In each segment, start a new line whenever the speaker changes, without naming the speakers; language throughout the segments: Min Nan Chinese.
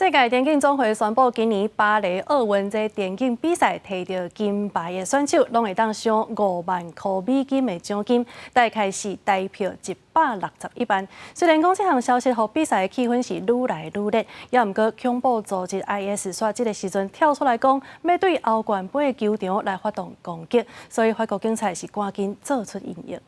世界田徑總會宣布，今年巴黎奧運這田徑比賽提著金牌的選手，攏會當賞5萬箍美金的獎金，大概是台票161萬。雖然講這項消息予比賽的氣氛是愈來愈熱，也毋過恐怖組織 IS 煞這个時陣跳出來講，欲對歐冠盃的球場來發動攻擊，所以法國警察是趕緊做出因應。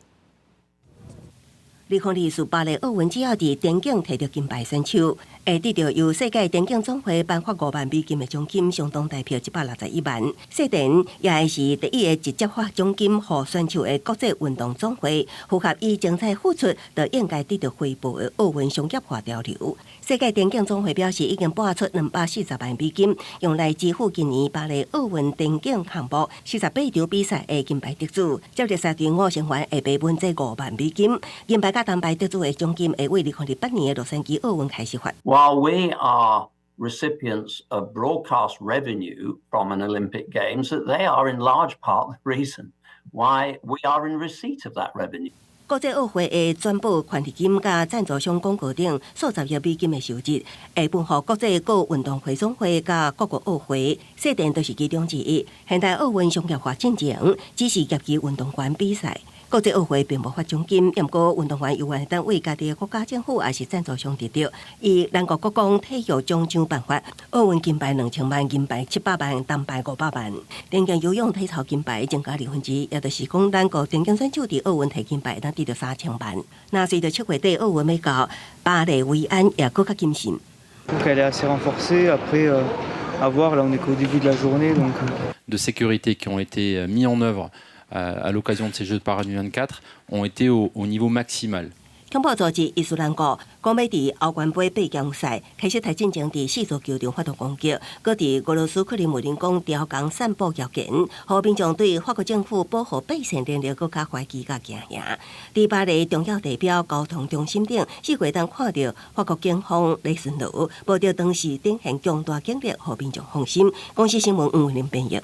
2024巴黎奧運，只要佇田徑提著金牌選手，會得著由世界田徑總會頒發5萬美金的獎金，相當台票161萬。世田也會是第一个直接發獎金予選手的國際運動總會，符合以精彩付出就應該得著回報的奧運商業化潮流。世界田徑總會表示，已經撥出240萬美金，用來支付今年巴黎奧運田徑項目48場比賽的金牌得主。接力賽隊伍成員會被分這5萬美金，銀牌佮銅牌得主的獎金會為2028年的洛杉磯奧運開始發。
While we are recipients of broadcast revenue from an Olympic Games, that they are in large part the reason why we are in receipt of that revenue.
國際奧會會轉撥權利金佮贊助商廣告等數十億美金的收入，會分予國際各運動會總會佮各國奧會，世田就是其中之一。現代奧運商業化進程只是業餘運動員比賽。國際奧會並無發獎金，毋過運動員由原單位家己的國家政府抑是贊助商得著。以咱國國講體育獎章辦法，奧運金牌2000萬，銀牌700萬，銅牌500萬。田徑游泳體操金牌增加1/2，也就是講，咱國田徑選手佇奧運提金牌，當得著3000萬。那隨著7月底奧運欲到，巴黎維安也閣較謹慎。
Donc elle est assez renforcée. Après, à voir. Là, on est qu'au début de la journée, donc.
De sécurité qui ont été mis en œuvre à l'occasion de ces Jeux de Paris 2024 ont été au niveau maximal.
恐怖組織伊斯蘭國講欲佇歐冠盃八強賽開始提進前，佇四座球場發動攻擊，閣佇俄羅斯克里姆林宮刁工散布謠言，予民眾對法國政府保護百姓能力閣較懷疑佮驚嚇。佇巴黎重要地標交通中心頂，四月當看著法國警方咧巡邏，無著當時展現強大警力，予民眾放心。公視新聞吳文玲編譯。